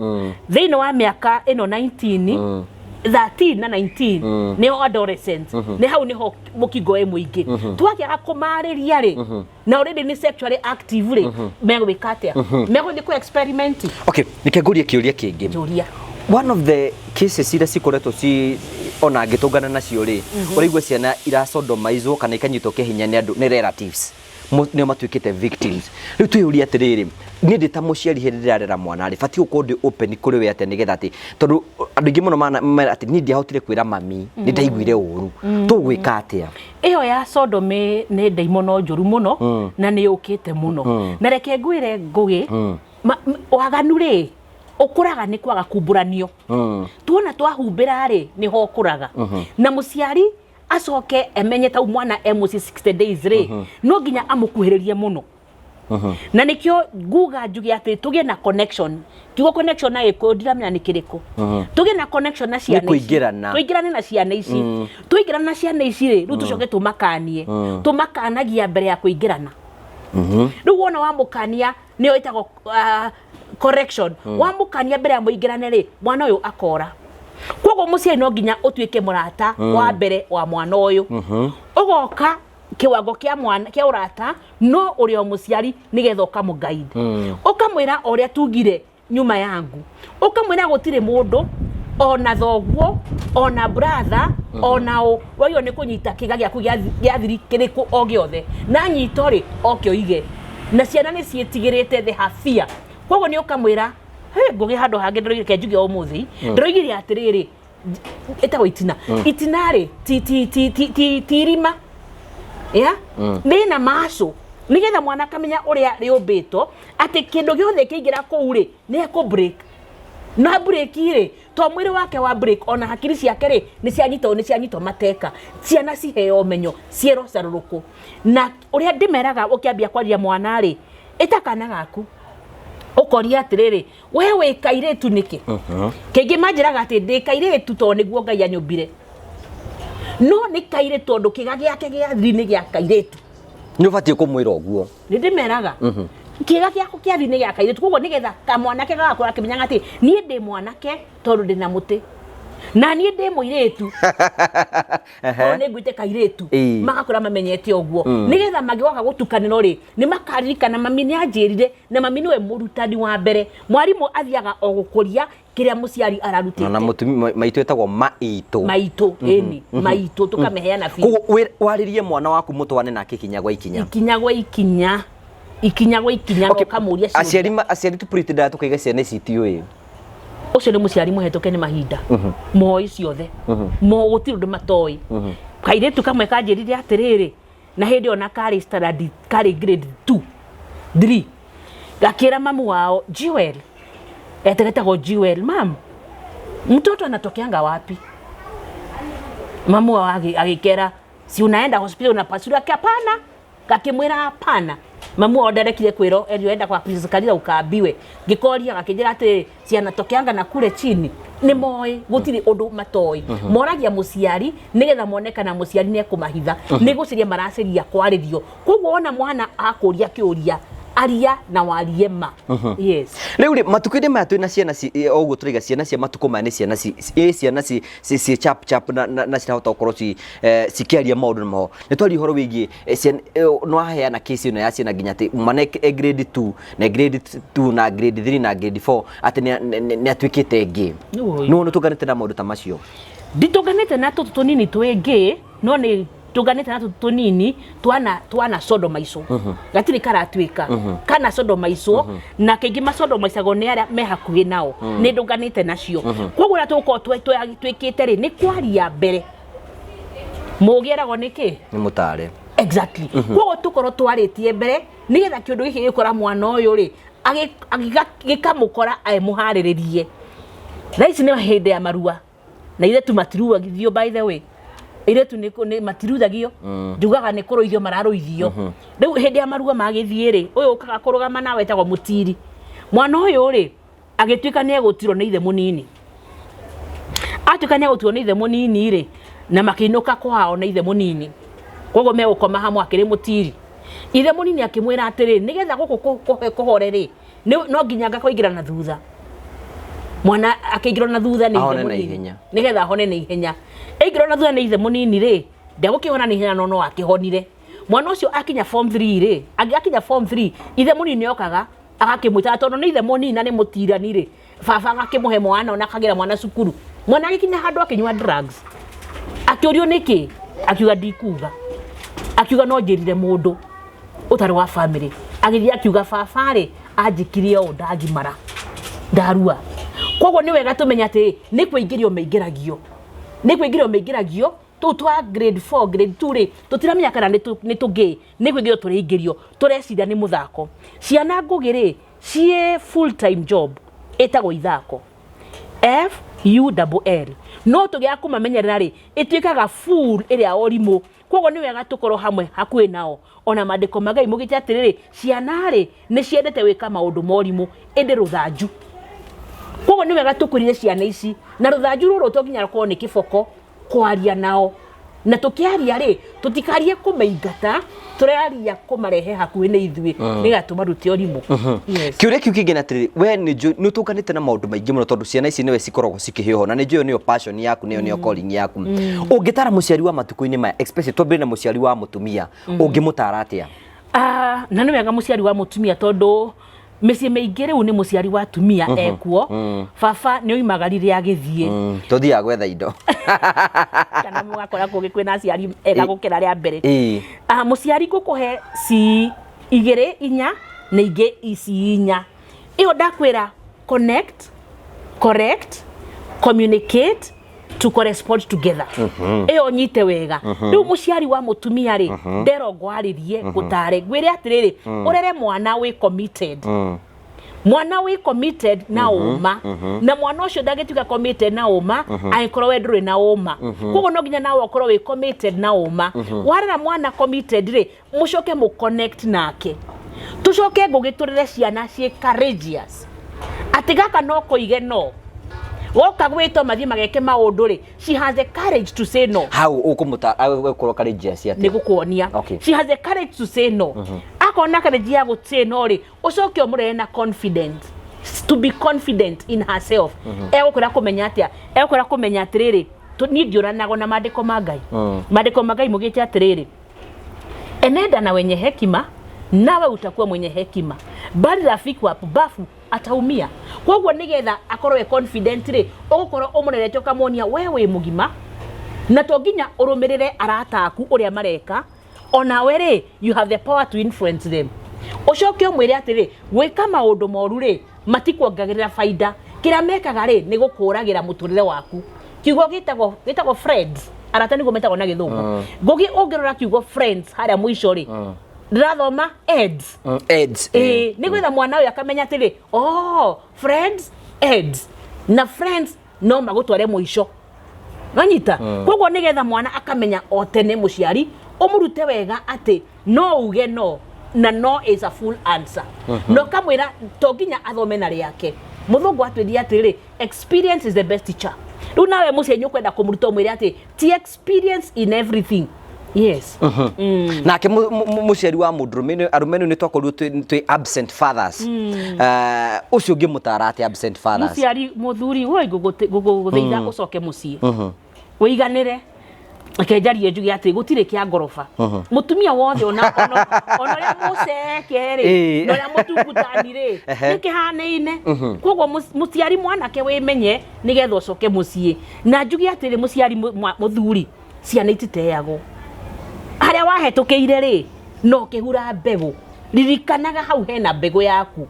Speaker 1: thĩinĩ wa mĩaka ĩno 19, 13 na 19, nĩo adolescent, nĩ hau nĩho mũkingo wĩ mũingĩ. Twakĩaga kũmarĩria rĩ, na already nĩ sexually active rĩ, megwĩka atĩa? Megũthiĩ kũ experiment.
Speaker 2: Okay, nĩke ngũrie kĩũria kĩngĩ.
Speaker 1: Njũria.
Speaker 2: One of the cases iria cikoretwo ci ona ngĩtũngana nacio rĩ, ũraigua ciana irasodomizwo kana ikanyitwo kĩhinya nĩ andũ, nĩ relatives. Nĩo matuĩkĩte victims. Rĩu twĩyũrie atĩrĩrĩ, niĩ ndĩ ta mũciari, hĩndĩ ndĩrarera mwana rĩ, batiĩ gũkorwo ndĩ open kũrĩ we atĩa, nĩgetha atĩ tondũ andũ aingĩ mũno mera atĩ niĩ ndiahotire kwĩra mami, nĩ ndaiguire ũru. Tũgwĩka atĩa?
Speaker 1: Ĩyo ya sodomy nĩ ndaimono njũru mũno na nĩ yũkĩte mũno, na reke ngwĩre Ngũgĩ, waganu rĩ, ũkũraga nĩ kwaga kumbũranio. Tuona twahumbĩra rĩ, nĩho ũkũraga. Na mũciari acoke emenye tau mwana e mũciĩ 60 days rĩ, no nginya amũkuhĩrĩrie mũno, na nĩkĩo nguga njuge atĩ tũgĩe na connection. Kiugo connection na Gĩkũyũ ndiramenya nĩ kĩrĩkũ. Tũgĩe na connection na ciana ici.
Speaker 2: Kũingĩrana.
Speaker 1: Tũingĩrane na ciana ici. Tũingĩrana na ciana ici rĩ, rĩu tũcoke tũmakanie. Tũmakanagia mbere ya kũingĩrana. Rĩu wona wamũkania, nĩyo ĩtagwo correction. Wamũkania mbere ya mũingĩrane rĩ, mwana ũyũ akora. Koguo mũciari no nginya ũtuĩke mũrata wa mbere wa mwana ũyũ, ũgoka kiwango kia mwana kia ũrata, no ũrĩ o mũciari, nĩgetha ũkamũguide, ũkamwĩra o ũrĩa tugire nyuma yangu, ũkamwĩra gũtirĩ mũndũ, ona thoguo, ona brother, ona ũ wagĩrĩirwo nĩ kũnyita kĩga gĩaku gĩa thiri kĩrĩkũ o gĩothe, na nyito rĩ, oke ũige. Na ciana nĩ ciĩtigĩrĩte, they have fear. Koguo nĩ ũkamwĩra he Ngũgĩ handũ hangĩ ndĩroigire, ke njuge ũmũthĩ ndĩroigire atĩrĩrĩ, ĩtagwo itina. Itina rĩ, ti irima ya rĩna maco, nĩgetha mwana akamenya ũrĩa rĩũmbĩtwo, atĩ kĩndũ gĩothe kĩingĩra kũu rĩ, nĩ ekũ break na break rĩ. To mwĩrĩ wake wa break, ona hakiri ciake rĩ, nĩ cianyitwo mateka. Ciana ciheo ũmenyo, ciĩrwo carũrũkũ. Na ũrĩa ndĩmeraga, ũkĩambia kwaria mwana rĩ, ĩta kana gaku, ũkoria atĩrĩrĩ, "We wĩ kairĩtu nĩkĩ?" Kaingĩ manjĩraga atĩ ndĩ kairĩtu tondũ nĩguo Ngai anyũmbire, no nĩ kairĩtu tondũ kĩga gĩake gĩa thiri nĩ gĩa kairĩtu.
Speaker 2: Nĩ ũbatiĩ kũmwĩra ũguo.
Speaker 1: Nĩ ndĩmeraga kĩga gĩaku kĩa thiri nĩ gĩa kairĩtu, koguo nĩgetha kamwanake gagakũra akĩmenyaga atĩ niĩ ndĩ mwanake tondũ ndĩna mũtĩ, na niĩ ndĩ mũirĩtu tondũ nĩ nguĩte kairĩtu. Magakũra mamenyete ũguo, nĩgetha mangĩgoka gũtukanĩrwo rĩ, nĩ makaririkana mami nĩ anjĩrire, na mami nĩwe mũrutani wa mbere. Mwarimũ athiaga o gũkũria kĩrĩa mũciari ararutĩte.
Speaker 2: Na mũtumia maitũ etagwo maitũ.
Speaker 1: Maitũ, ĩni, maitũ tũkameheana biũ.
Speaker 2: Koguo warĩrie mwana waku, mũtwane nake ikinya gwa ikinya.
Speaker 1: Ikinya gwa ikinya, ikinya gwa ikinya, na ũkamũria ciũria.
Speaker 2: Aciari tu pretend tukaiga ciana ici itiũĩ.
Speaker 1: Ũcio nĩ mũciari mũhetũke nĩ mahinda. Moĩ ciothe, mo gũtirĩ ũndũ matoĩ. Kairĩtu kamwe kanjĩrire atĩrĩrĩ, na hĩndĩ ĩyo na karĩ standard, karĩ grade 2 3, gakĩra mamu wao Jewel, etegetagwo Jewel, "Mam, mtoto anatokeanga wapi?" Mamu wao agĩkera, "Si unaenda hospitali unapasuliwa?" Hapana, gakĩmwĩra hapana. Mamu wao ndarekire kwĩrwo erio enda kwa Princess Kalila ukaambiwe. Ngĩkoria, gakĩnjĩra atĩ cianatokeanga na kule chini. Nĩ moĩ, gũtirĩ ũndũ matoĩ. Moragia mũciari nĩgetha mone kana mũciari nĩ ekũmahitha. Nĩ gũcaria maracaria kwarĩrio. Koguo wona mwana akũria kĩũria, aria na warie ma. Yes.
Speaker 2: Rĩu rĩ, matukũ-inĩ maya twĩna ciana o ũguo tũraiga, ciana cia matukũ maya nĩ ciana ci ciana ci chap chap na cirahota gũkorwo cikĩaria maũndũ maho. Nĩ twaria ũhoro wĩgiĩ no aheana case ĩno ya ciana nginya atĩ mwana e grade 2 na grade 2 na grade 3 na grade 4 atĩ nĩ atuĩkĩte ngĩ.
Speaker 1: Nĩũĩ.
Speaker 2: Nĩ tũnganĩte na maũndũ ta macio?
Speaker 1: Nditũnganĩte na tũtũ tũnini twĩngĩ, no nĩ tũnganĩte na tũtũ tũnini twana sodomaicwo. Gatirĩ karatuĩka kana sodomaicwo, na kaingĩ masodomaicagwo nĩ arĩa me hakuhĩ nao. Nĩ ndũnganĩte nacio. Koguo ũrĩa tũgũkorwo twĩkĩte rĩ, nĩ kwaria mbere. Mũgĩ eragwo nĩ kĩ?
Speaker 2: Nĩ mũtare.
Speaker 1: Exactly. Koguo tũkorwo twarĩtie mbere, nĩgetha kĩũndũ gĩkĩ gĩkora mwana ũyũ rĩ, gĩkamũkora emũharĩrĩrie. Thaa ici nĩ hĩndĩ ya marua, na irĩtu matiruagithio. By the way, irĩtu nĩ matiruithagio, njugaga nĩ kũrũithio mararũithio. Rĩu hĩndĩ ya marua magĩthiĩ rĩ, ũyũ ũkaga kũrũgama nawe etagwo mũtiri. Mwana ũyũ rĩ, agĩtuĩka nĩ egũtirwo nĩ ithe mũnini. Atuĩka nĩ egũtirwo nĩ ithe mũnini rĩ, na makĩinũka kwao na ithe mũnini, koguo megũkoma hamwe. Akĩrĩ mũtiri, ithe mũnini akĩmwĩra atĩrĩ, nĩgetha gũkũ kũhore rĩ, no nginya ngakũingĩra na thutha. Mwana akĩingĩrwo na thutha nĩ ithe
Speaker 2: Ahone na
Speaker 1: mũnini.
Speaker 2: Ihenya.
Speaker 1: Nĩgetha ahone na ihenya. Aingĩrwo na thutha nĩ ithe mũnini rĩ, ndegũkĩhona na ihenya, no akĩhonire. Mwana ũcio akinya form 3 rĩ, akinya form 3, ithe mũnini okaga agakĩmwĩta, tondũ nĩ ithe mũnini na nĩ mũtirani rĩ, baba agakĩmũhe mwana, ona akagĩra mwana cukuru. Mwana agĩkinya handũ akĩnyua drugs. Akĩũrio nĩkĩ, akiuga ndikuga, akiuga no njĩrire mũndũ ũtarĩ wa family. Agĩthiĩ akiuga, "Baba rĩ, anjĩkire ũũ ndagimara ndarua." Koguo nĩ wega tũmenye atĩ nĩ kũingĩrio maingĩragio, nĩ kũingĩrio maingĩragio. Tũu twa grade 4, grade 2 rĩ, tũtiramenya kana nĩ tũngĩ, nĩ kũingĩrio tũraingĩrio, tũreciria nĩ mũthako. Ciana ngũgĩ rĩ, ciĩ full time job ĩtagwo ithako, F U double L, no tũgĩaga kũmamenyerera rĩ, ĩtuĩkaga full ĩrĩa ũrimũ. Koguo nĩ wega tũkorwo hamwe hakuhĩ nao. Ona maandĩko ma Ngai mũgĩte atĩrĩrĩ, ciana rĩ, nĩ ciendete gwĩka maũndũ ma ũrimũ ĩndĩ rũthanju. Koguo nĩ wega tũkũrire ciana ici na rũthanju rũrũ, to nginya rũkorwo nĩ kĩboko. Kwaria nao, na tũkĩaria rĩ, tũtikarie kũmaingata, tũraria kũmarehe hakuhĩ nĩ ithuĩ, nĩgetha tũmarute ũrimũ. Yes.
Speaker 2: Kĩũria kĩu kĩngĩ nĩ atĩrĩrĩ, we nĩ ũtũnganĩte na maũndũ maingĩ mũno, tondũ ciana ici nĩwe cikoragwo cikĩhĩũho, na nĩ njũĩ nĩyo passion yaku, nĩyo calling yaku. Ũngĩtara mũciari wa matukũ-inĩ maya, especially twambĩrĩrie na mũciari wa mũtumia, ũngĩmũtara atĩa?
Speaker 1: Ah, na nĩ wega mũciari wa mũtumia, tondũ mĩciĩ mĩingĩ rĩu nĩ mũciari wa atumia ekuo. Baba nĩ oimagarire agĩthiĩ.
Speaker 2: Tũthiaga gwetha indo.
Speaker 1: Kana mũgakora kũngĩ kwĩna aciari ega gũkĩra rĩa mbere. Ah, mũciari ngũkũhe ci igĩrĩ inya na ingĩ ici inya. Ĩyo ndakwĩra, connect, correct, communicate, to correspond together. Ĩyo nyite wega. Rĩu mũciari wa mũtumia rĩ, nderwo ngwarĩrie, ngũtare, ngwĩre atĩrĩrĩ, ũrere mwana wĩ committed. Mwana wĩ committed na ũma, na mwana ũcio ndangĩtuĩka committed na ũma angĩkorwo we ndũrĩ na ũma. Koguo no nginya nawe ũkorwo wĩ committed na ũma. Warera mwana committed rĩ, mũcoke mũ connect nake. Tũcoke ngũgĩ tũrere ciana ciĩ courageous, atĩ gaka no koige no goka gwĩtwo mathiĩ mageke maũndũ rĩ, she has the courage to say no.
Speaker 2: Hau ũkũmũta ũgũkorwo courageous
Speaker 1: nĩ
Speaker 2: atĩa?
Speaker 1: Gũkuonia. She has the courage to say no. Akona courage ya gũ say no rĩ, ũcoke ũmũrere na confidence, to be confident in herself. Egũkwĩra kũmenya atĩa? Egũkwĩra kũmenya atĩrĩrĩ, niĩ ndiũranagwo na maandĩko ma Ngai. Maandĩko ma Ngai mũgĩte atĩrĩrĩ, "Enenda na wenye hekima, nawe utakuwa mwenye hekima, bali rafiki wa pumbavu ataumia." Koguo nigetha akorwo e confident rĩ, ũgũkorwo ũmũrerete ũkamwonia we wĩ mũgima na to nginya ũrũmĩrĩre arata aku ũrĩa mareka, onawe rĩ, you have the power to influence them. Ũcoke ũmwĩre atĩrĩ, gwĩka maũndũ moru rĩ, matikuongagĩrĩra baida. Kĩrĩa mekaga rĩ, nĩ gũkũragĩra mũtũrĩre waku. Kiugo gĩtagwo friends, arata nĩguo metagwo na Gĩthũngũ. Ngũgĩ, ũngĩrora kiugo friends harĩa mũico rĩ, ndĩrathoma eds.
Speaker 2: Eds.
Speaker 1: Ĩĩ, nĩ gwetha mwana ũyũ akamenya atĩrĩ, oh, friends eds na friends no magũtware mũico nanyita. Koguo nĩgetha mwana akamenya o tene, mũciari ũmũrute wega atĩ no uge no, na no is a full answer, na ũkamwĩra to nginya athome na rĩake. Mũthũngũ atwĩrie atĩrĩ, "Experience is the best teacher." Rĩu nawe mũciari nĩ ũkwenda kũmũruta, ũmwĩre atĩ ti experience in everything, yes.
Speaker 2: Nake mũciari wa mũndũrũme, arũme rĩu nĩ twakorirwo twĩ absent fathers. Ũcio ũngĩmũtara atĩ absent fathers?
Speaker 1: Mũciari mũthuri woi, ngũgũthaitha ũcoke mũciĩ wĩiganĩre. Reke njarie njuge atĩ gũtirĩ kĩa ngoroba. Mũtumia wothe, ona ũrĩa mũceke rĩ, na ũrĩa mũtungutani rĩ, nĩ kĩhanaine. Koguo mũciari mwanake, wĩmenye nĩgetha ũcoke mũciĩ. Na njuge atĩrĩ, mũciari mũthuri, ciana ititeagwo. Harĩa wahetũkĩire rĩ, no kĩhura mbegũ, ririkanaga hau hena mbegũ yaku.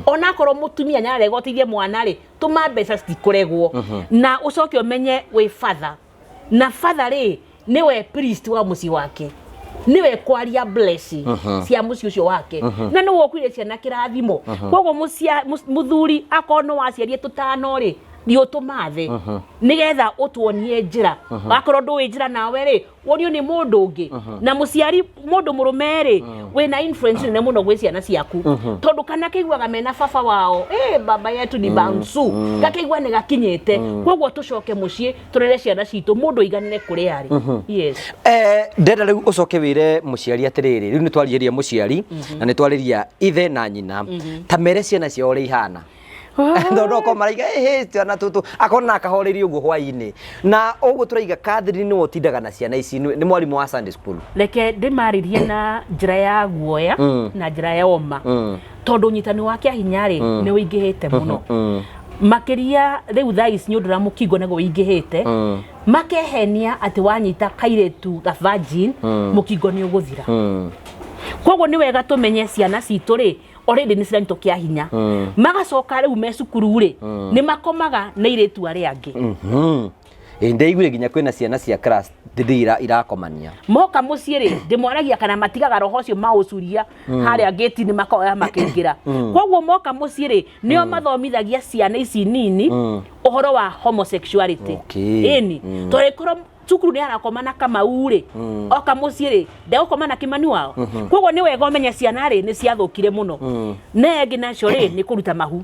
Speaker 1: Onakorwo mũtumia nĩararega ũteithie mwana rĩ, tũma mbeca, citikũregwo. Na ũcoke ũmenye wĩ father, na father rĩ, nĩwe priest wa mũciĩ wake, nĩwe kwaria blessing cia mũciĩ ũcio wake, na nĩwe ũkuire ciana kĩrathimo. Koguo mũthuri, akorwo nĩ waciarie tũtano rĩ, thiĩ ũtũmathe nĩgetha ũtuonie njĩra. Wakorwo ndũĩ njĩra nawe rĩ, wonio nĩ mũndũ ũngĩ. Na mũciari mũndũ mũrũme rĩ, wĩna influence nene mũno gwĩ ciana ciaku, tondũ kana kĩiguaga mena baba wao, baba yetu ni bansu, gakĩigua nĩ gakinyĩte. Koguo tũcoke mũciĩ, tũrere ciana citũ, mũndũ aiganĩre kũrĩa arĩ, yes.
Speaker 2: Ndenda rĩu ũcoke wĩre mũciari atĩrĩrĩ, rĩu nĩ twarĩria mũciari na nĩ twarĩria ithe na nyina, ta mere ciana ciao ũrĩa ihana, tondũ no korwo maraiga ĩhĩ twana tũtũ akorwo na akahorerie ũguo hwaĩ-inĩ. Na ũguo tũraiga Catherine nĩwe ũtindaga na ciana ici, nĩ mwarimũ wa Sunday school.
Speaker 1: Reke ndĩmarĩrie na njĩra ya guoya na njĩra ya ũma, tondũ ũnyitani wa kĩa hinya rĩ, nĩ ũingĩhĩte mũno makĩria rĩu thaa ici nĩ ũndũ wa mũkingo naguo ũingĩhĩte. Makehenia atĩ wanyita kairĩtu ga virgin, mũkingo nĩ ũgũthira. Koguo nĩ wega tũmenye ciana citũ rĩ, already nĩ ciranyitwo kĩa hinya. Magacoka rĩu me cukuru rĩ, nĩ makomaga na airĩtu arĩa angĩ.
Speaker 2: Ĩ ndeiguire nginya kwĩna ciana cia class thĩ irakomania.
Speaker 1: Moka mũciĩ rĩ, ndĩmwaragia kana matigaga roho ũcio maũcuria harĩa ngĩti-inĩ, makoya makĩingĩra. Koguo moka mũciĩ rĩ, nĩo mathomithagia ciana ici nini ũhoro wa homosexuality. Ĩni tondũ ĩkorwo cukuru nĩ arakoma na Kamau rĩ, oka mũciĩ rĩ, ndegũkoma na Kĩmani wao. Koguo nĩ wega ũmenye ciana rĩ, nĩ ciathũkire mũno. Na ĩngĩ nacio rĩ, nĩ kũruta mahu.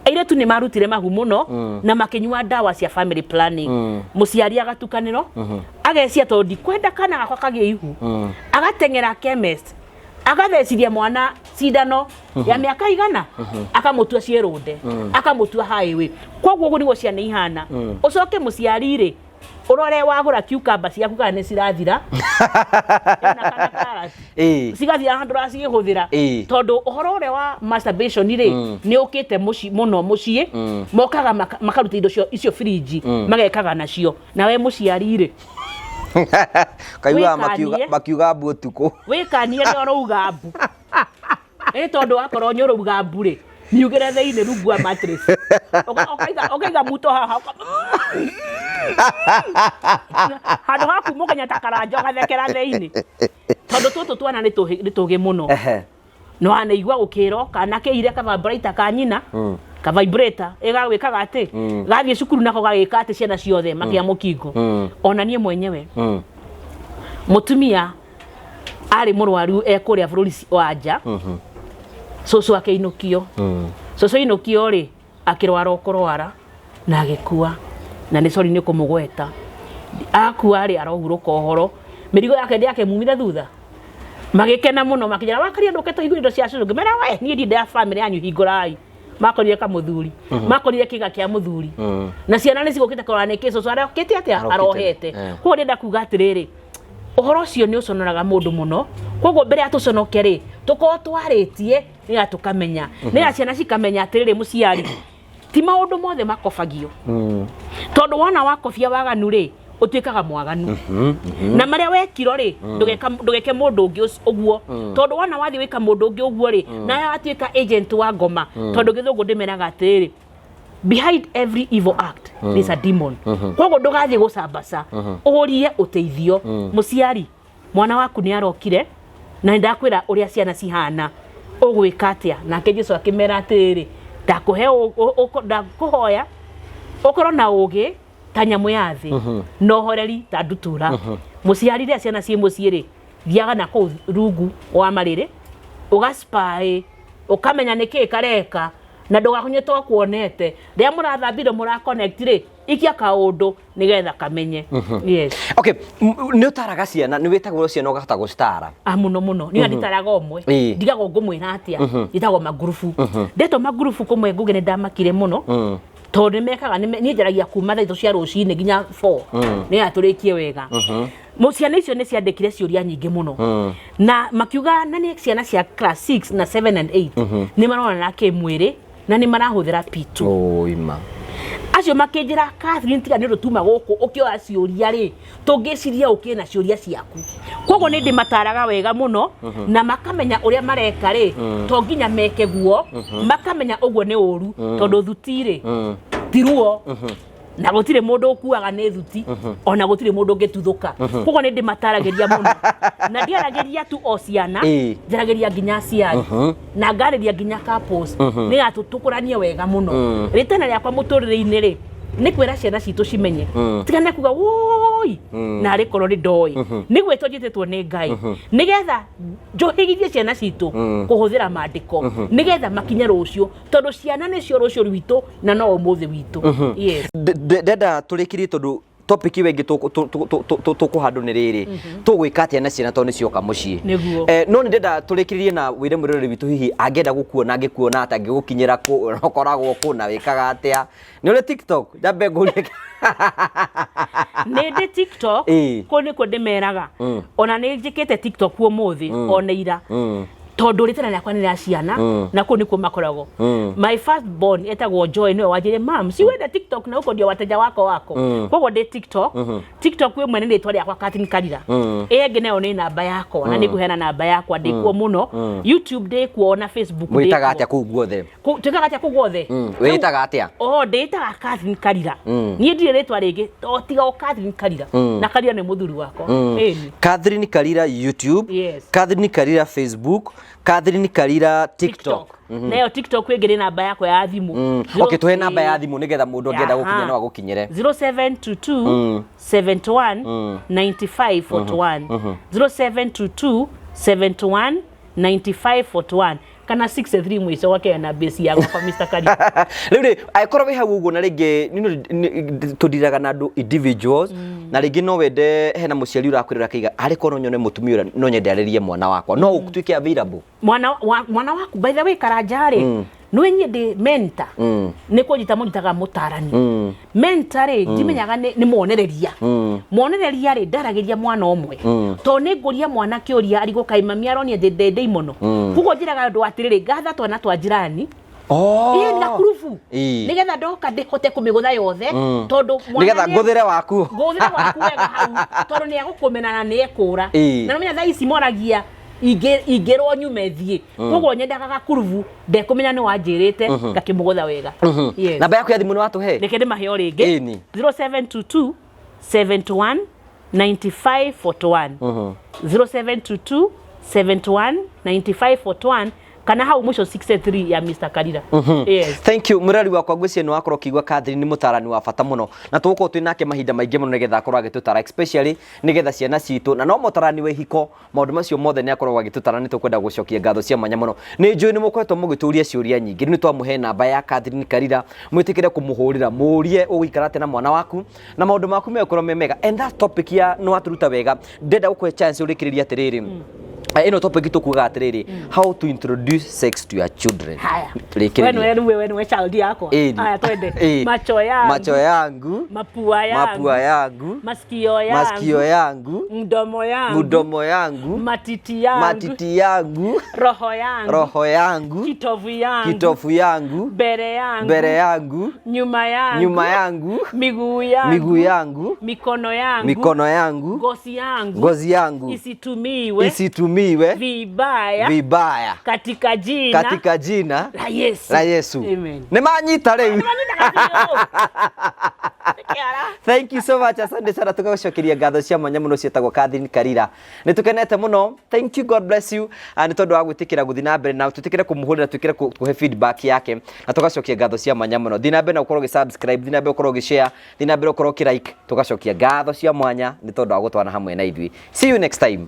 Speaker 1: Airĩtu nĩ marutire mahu mũno na makĩnyua ndawa cia family planning. Mũciari agatukanĩrwo, agecia tondũ ndikwenda kana gakwa kagĩe ihu, agateng'era chemist, agathecithia mwana cindano ya mĩaka igana, akamũtua ciĩrũnde, akamũtua highway. Koguo ũguo nĩguo ciana ihana. Ũcoke mũciari rĩ, ũrore wagũra cucumber ciaku kana nĩ cirathira. Ĩna kana karati cigathira handũ ũracihũthĩra. Tondũ ũhoro ũrĩa wa masturbation rĩ, nĩ ũkĩte mũno mũciĩ. Mokaga makaruta indo icio fridge, magekaga nacio. Nawe mũciari rĩ,
Speaker 2: Kaiguaga
Speaker 1: wĩkanie.
Speaker 2: Makiuga mbu ũtukũ.
Speaker 1: Wĩkanie nĩ ũrauga mbu, ĩ tondũ wakorwo nĩ ũrauga mbu rĩ, miugĩre thĩinĩ rungu wa mattress. Ũkaiga muto haha, handũ haku mũkenya ta karanja, ũgathekera thĩinĩ, tondũ tũtũ twana nĩ tũgĩ mũno. No wanaigua gũkĩrwo kana kĩire ka vibrator ka nyina, ka vibrator ĩgagwĩkaga atĩ gathiĩ cukuru nako gagĩka atĩ ciana ciothe makĩa mũkingo. Ona niĩ mwenyewe, mũtumia arĩ mũrwaru e kũrĩa bũrũri wa nja, cũcũ akĩinũkio. Cũcũ ainũkio rĩ, akĩrwara o kũrwara na agĩkua, na nĩ sorry nĩ kũmũgweta. Akua rĩ, arohurũka ũhoro, mĩrigo yake ndĩakĩmumire thutha, magĩkena mũno, makĩnjĩra, "Wakaria, ndũke tũhingũre indo cia cũcũ." Ngĩmera, "We, niĩ ndĩ ya famĩlĩ yanyu, hingũrai." Makorire kamũthuri, makorire kĩga kĩa mũthuri na ciana nĩ cigũkĩte kũrora nĩkĩ cũcũ arokĩte atĩa.
Speaker 2: Arokĩte.
Speaker 1: Arohete. Koguo ndĩrenda kuga atĩrĩrĩ, ũhoro ũcio nĩ ũconoraga mũndũ mũno. Koguo mbere ya tũconoke rĩ, tũkorwo twarĩtie nĩgetha tũkamenya, nĩgetha ciana cikamenya atĩrĩrĩ, mũciari ti maũndũ mothe makobagio, tondũ wona wakobia waganu rĩ, ũtuĩkaga mwaganu, na marĩa wekirwo rĩ, ndũgeke mũndũ ũngĩ ũguo, tondũ wona wathiĩ wĩka mũndũ ũngĩ ũguo rĩ, nawe watuĩka agent wa ngoma. Tondũ gĩthũngũ ndĩmeraga atĩrĩrĩ, behind every evil act there's a demon. Koguo ndũgathiĩ gũcambaca, ũrie ũteithio. Mũciari, mwana waku nĩ arokire na nĩ ndakwĩra ũrĩa ciana cihana, ũgwĩka atĩa? Nake Jesu akĩmera atĩrĩrĩ, ndakũhe ndakũhoya ũkorwo na ũgĩ ta nyamũ ya thĩ na ũhoreri ta ndutura. Mũciari, rĩrĩa ciana ciĩ mũciĩ rĩ, thiaga na kũu rungu wa marĩrĩ, ũgaspy, ũkamenya nĩkĩĩ kareka, na ndũgakunye to kuonete rĩrĩa mũrathambire mũra connect rĩ, ikia kaũndũ nĩgetha kamenye. Yes.
Speaker 2: Okay, nĩ ũtaraga ciana, nĩ wĩtagwo ciana ũkahota gũcitara?
Speaker 1: Ah, mũno mũno. Niĩ nditaraga ũmwe. Ndigagwo ngũmwĩra atĩa, njĩtagwo mangurubu, ndetwo mangurubu kũmwe. Nguge nĩ ndamakire mũno tondũ nĩ mekaga niĩ njaragia kuma thaa 3 cia rũcinĩ nginya 4 nĩgetha tũrĩkie wega. Ciana icio nĩ ciandĩkire ciũria nyingĩ mũno na makiuga, na nĩ ciana cia class 6 na 7 and 8, nĩ maronana kĩmwĩrĩ na nĩ marahũthĩra P2.
Speaker 2: Ũima.
Speaker 1: Acio makĩnjĩra, "Catherine, tiga nĩ ũndũ tuma gũkũ ũkĩoya ciũria rĩ, tũngĩciria ũkĩe na ciũria ciaku." Koguo nĩ ndĩmataraga wega mũno na makamenya ũrĩa mareka rĩ, to nginya meke guo, makamenya ũguo nĩ ũru, tondũ thuti rĩ, ti ruo, na gũtirĩ mũndũ ũkuaga nĩ thuti, ona gũtirĩ mũndũ ũngĩtuthũka. Koguo nĩ ndĩmataragĩria mũno, na ndiaragĩria tu o ciana, njaragĩria nginya aciari na ngarĩria nginya couples, nĩgetha tũkũranie wega mũno. Rĩtana rĩakwa mũtũrĩre-inĩ rĩ, nĩ kwĩra ciana citũ cimenye, tigane kuga woi na arĩ korwo nĩ ndoĩ nĩ gwĩtwo njĩtĩtwo nĩ Ngai, nĩgetha njũhĩgithie ciana citũ kũhũthĩra mandĩko, nĩgetha makinye rũciũ, tondũ ciana nĩcio rũciũ rwitũ na no ũmũthĩ witũ. Yes.
Speaker 2: Ndenda tũrĩkĩrie, tondũ topic ĩyo ĩngĩ tũkũhandũ nĩ rĩrĩ, tũgwĩka atĩa na ciana tondũ nĩ cioka mũciĩ?
Speaker 1: Nĩguo.
Speaker 2: No nĩ ndenda tũrĩkĩrĩrie na wĩre mwĩroreri witũ, hihi angĩenda gũkuona, angĩkuona atĩa, angĩgũkinyĩra kũ, ũkoragwo kũ na wĩkaga atĩa? Nĩ ũrĩ TikTok? Njambe ngũrie.
Speaker 1: Nĩ ndĩ TikTok. Kũu nĩkuo ndĩmeraga. Ona nĩ njĩkĩte TikTok ũmũthĩ ona ira, tondũ rĩtana rĩakwa nĩ rĩa ciana na kũu nĩkuo makoragwo. My first born etagwo Joy, nĩwe wanjĩrire, "Mam, si uende TikTok na huko ndio wateja wako wako." Koguo ndĩ TikTok. TikTok ĩmwe nĩ rĩtwa rĩakwa, Catherine Karira. Ĩyo ĩngĩ nayo nĩ namba yakwa, na nĩ ngũheana namba yakwa. Ndĩkuo mũno YouTube, ndĩkuo na Facebook.
Speaker 2: Mwĩtaga
Speaker 1: Ndĩkuo.
Speaker 2: atĩa kũu guothe?
Speaker 1: Twĩkaga atĩa kũu guothe?
Speaker 2: Wĩtaga atĩa?
Speaker 1: Oh, ndĩtaga Catherine Karira. Niĩ ndirĩ rĩtwa rĩngĩ o tiga o Catherine Karira, na Karira nĩ mũthuri wakwa. Ĩni.
Speaker 2: Catherine Karira YouTube,
Speaker 1: Yes.
Speaker 2: Catherine Karira Facebook, Catherine Karira TikTok.
Speaker 1: Nayo TikTok ĩngĩ nĩ namba yakwa ya thimũ.
Speaker 2: Okay, tuhe namba ya thimũ nĩgetha mũndũ angĩenda gũkinya no agũkinyĩre.
Speaker 1: 0722 71 95 41, 0722 71 95 41 kana 63 mũico wake na base ya gwakwa, Mr. Karira.
Speaker 2: Rĩu rĩ, angĩkorwo wĩ hau ũguo na rĩngĩ tũndiraga na andũ individuals, na rĩngĩ no wende hena mũciari ũrakwĩrora akaiga arĩ korwo no nyone mũtumia ũrĩa, no nyende arĩrie mwana wakwa, no ũtuĩke available?
Speaker 1: Mwana waku, by the way, Karanja rĩ, nĩ niĩ ndĩ mentor, nĩ kũnyita mũnyitaga mũtarani. Mentor rĩ, ndimenyaga nĩ mwonereria. Mwonereria rĩ, ndaragĩria mwana ũmwe, tondũ nĩ ngũria mwana kĩũria arigwo kaĩ mami aronia ndĩ ndĩ mũno. Koguo njĩraga andũ atĩrĩrĩ, ngatha twana twa njirani. Ĩĩ, na kurubu, nĩgetha ndoka ndĩhote kũmĩgũtha yothe, tondũ mwana
Speaker 2: Nĩgetha ngũthĩre waku.
Speaker 1: Ngũthĩre waku wega hau, tondũ nĩ egũkũmena na nĩ ekũra. Na nĩmenya thaa ici moragia ingĩrwo nyume thiĩ. Koguo nyendaga gakurubu ndekũmenya nĩ wanjĩrĩte, ngakĩmũgũtha wega. Yes.
Speaker 2: Namba yaku ya thimũ nĩ watũhe?
Speaker 1: Reke ndĩmahe o rĩngĩ.
Speaker 2: Ĩni.
Speaker 1: 0722 71 95 41, 0722 71 95 41. Kana hau mũico 63 ya Mr. Karira. Yes.
Speaker 2: Thank you, mũrori wakwa. Ngwĩciria nĩ wakorwo ũkĩigua Catherine nĩ mũtarani wa bata mũno, na tũgũkorwo twĩ nake mahinda maingĩ mũno nĩgetha akorwo agĩtũtara, especially nĩgetha ciana citũ, na no mũtarani wa ihiko, maũndũ macio mothe nĩ akoragwo agĩtũtara. Nĩ tũkwenda gũcokia ngatho cia mwanya mũno. Nĩ njũĩ nĩ mũkoretwo mũgĩtũria ciũria nyingĩ. Rĩu nĩ twamũhe namba ya Catherine Karira, mwĩtĩkĩre kũmũhũrĩra mũrie ũgũikara atĩa na mwana waku na maũndũ maku megũkorwo me mega. And that topic ya nĩ watũruta wega, ndenda gũkũhe chance ũrĩkĩrĩrie atĩrĩrĩ. Ĩno topic tũkugaga atĩrĩrĩ, how to introduce sex to your children.
Speaker 1: Haya.
Speaker 2: Rĩkĩrĩria.
Speaker 1: We nĩwe rĩu, we nĩwe child yakwa.
Speaker 2: Ĩni.
Speaker 1: Haya, twende.
Speaker 2: Ĩni.
Speaker 1: Macho yangu.
Speaker 2: Macho yangu.
Speaker 1: Mapua yangu.
Speaker 2: Mapua yangu.
Speaker 1: Masikio yangu.
Speaker 2: Masikio yangu.
Speaker 1: Mdomo yangu.
Speaker 2: Mdomo yangu.
Speaker 1: Matiti yangu.
Speaker 2: Matiti yangu.
Speaker 1: Roho yangu.
Speaker 2: Roho yangu.
Speaker 1: Kitovu yangu.
Speaker 2: Kitofu yangu.
Speaker 1: Mbere yangu.
Speaker 2: Mbere yangu.
Speaker 1: Nyuma yangu.
Speaker 2: Nyuma yangu.
Speaker 1: Miguu yangu.
Speaker 2: Miguu yangu.
Speaker 1: Mikono yangu.
Speaker 2: Mikono yangu.
Speaker 1: Ngozi yangu.
Speaker 2: Ngozi yangu.
Speaker 1: Isitumiwe.
Speaker 2: Isitumiwe.
Speaker 1: Vibaya.
Speaker 2: Vibaya.
Speaker 1: Katika jina.
Speaker 2: Katika jina
Speaker 1: la Yesu.
Speaker 2: La Yesu.
Speaker 1: Amen.
Speaker 2: Nĩ manyita rĩu.
Speaker 1: Nĩmanyita.
Speaker 2: Thank you so much, asante sana. Tugagucokeria ngatho cia mwanya muno. Cietagwo Catherine Karira. Nĩ tukenete mũno. Thank you, God bless you. Nĩ tondũ wa gwĩtĩkĩra gũthiĩ na mbere na twĩtĩkĩre kũmũhũrĩra, twĩkĩre kũhe feedback yake, na tũgacokia ngatho cia mwanya mũno. Thiĩ na mbere na gũkorwo ũgĩ subscribe, thiĩ na mbere gũkorwo ũgĩ share, thiĩ na mbere gũkorwo ũkĩ like. Tũgacokia ngatho cia mwanya nĩ tondũ wa gũtwana hamwe na ithuĩ. See you next time.